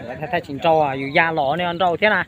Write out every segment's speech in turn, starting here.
Lawv thaij tsis nrau, yus ya los nej nrau thiab na.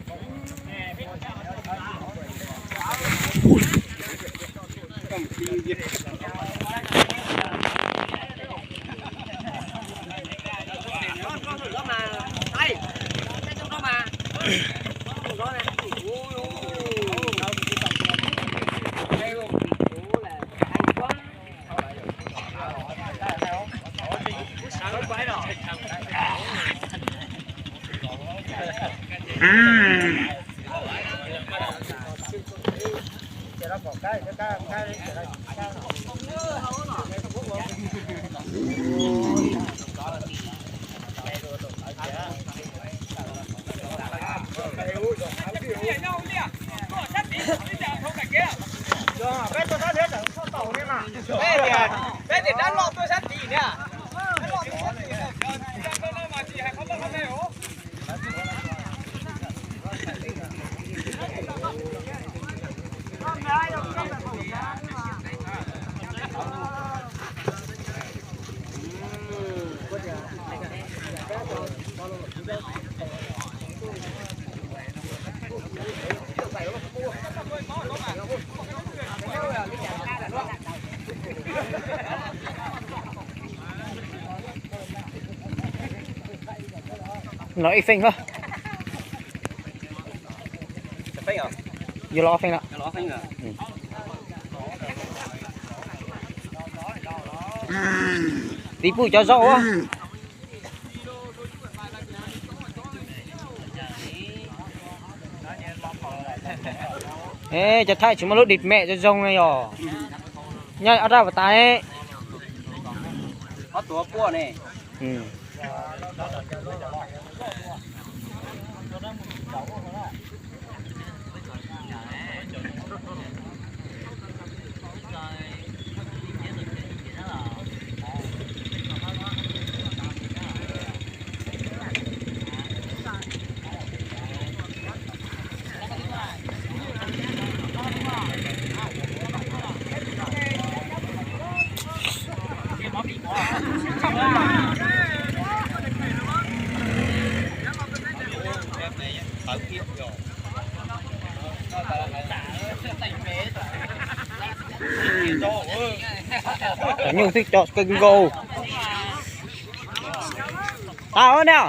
Los ib feem os. Yuav los ob feem lawm. Tiv pum cov zaum. Cov thaij tsis muaj lub dim mem zoo zoo na yog. Nyob ob rab pas tas. Cov nyuj twb co kawg nkaus. Tau na.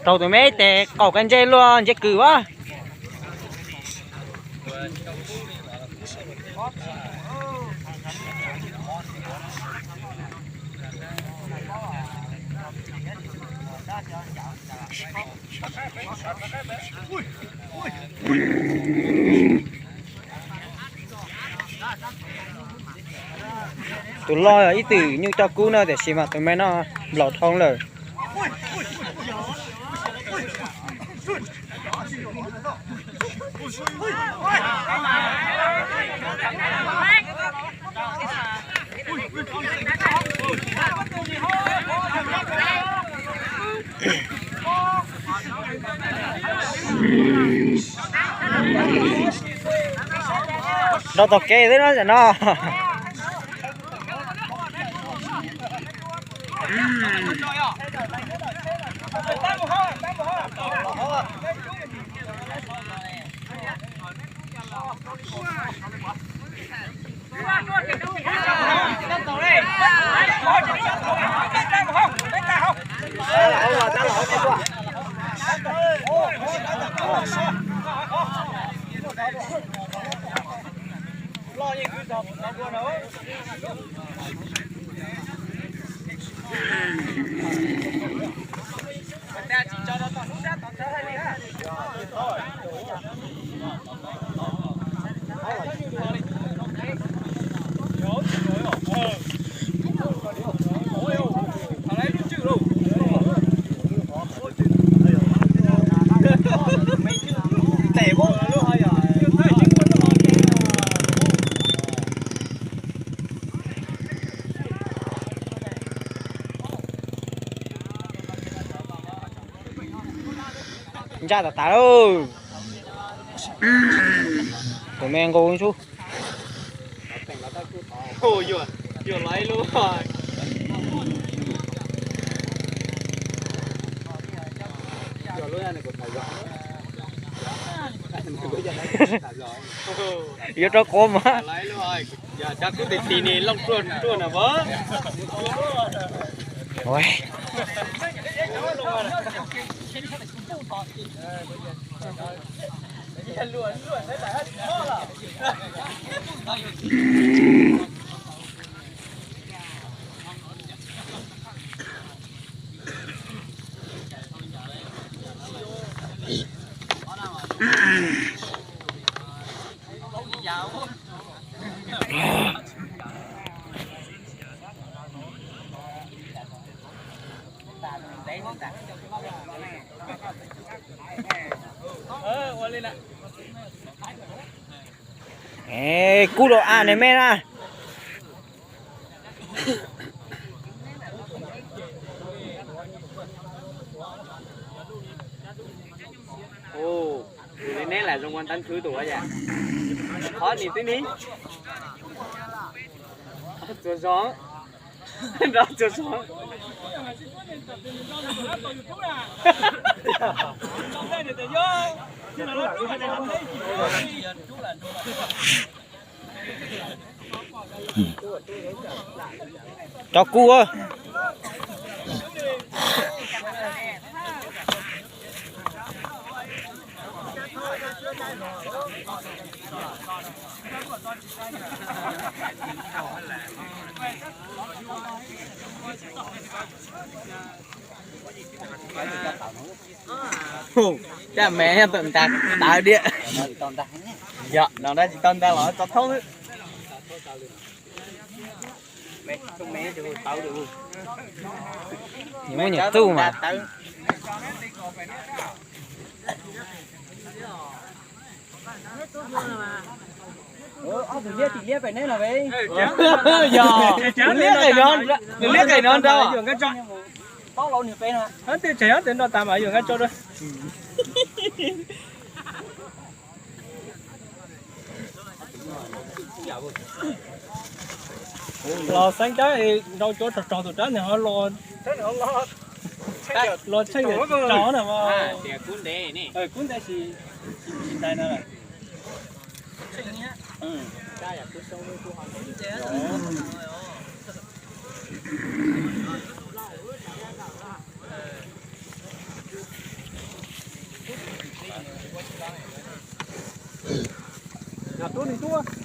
Raug tus me tes qaum ka nce luaj nce kws as. Tus loj ib txwm nyuj coj kub na, tiam sis mas tus me no nplaum dhau lawm. Rau tom kev xwb na tam no. Ntsaj tas tas lauj. Tus me nqus sub. Yuav rau quav mas. Kub los a nws me na. Tus neb lam zoo ua tab khwb tus a, qhov nim twb ni txua zoo, nrov txua zoo. Cov kub. Caj me tawm ntag tawv diam. Yog no na tsis tau ntag los tso thoob xwb. Muaj nyuam txuj mas. Yog, nws liab qe no, nws liab qe no nrau. Twb tseem nyob twb nrau tas mas yuav nqa tso. Los xeeb cab nrau cov rog rog tus rab nws ho los, los tsheej rau na. Kub ntev tsis, tsis ntais no lawm. Yog tub nws tub.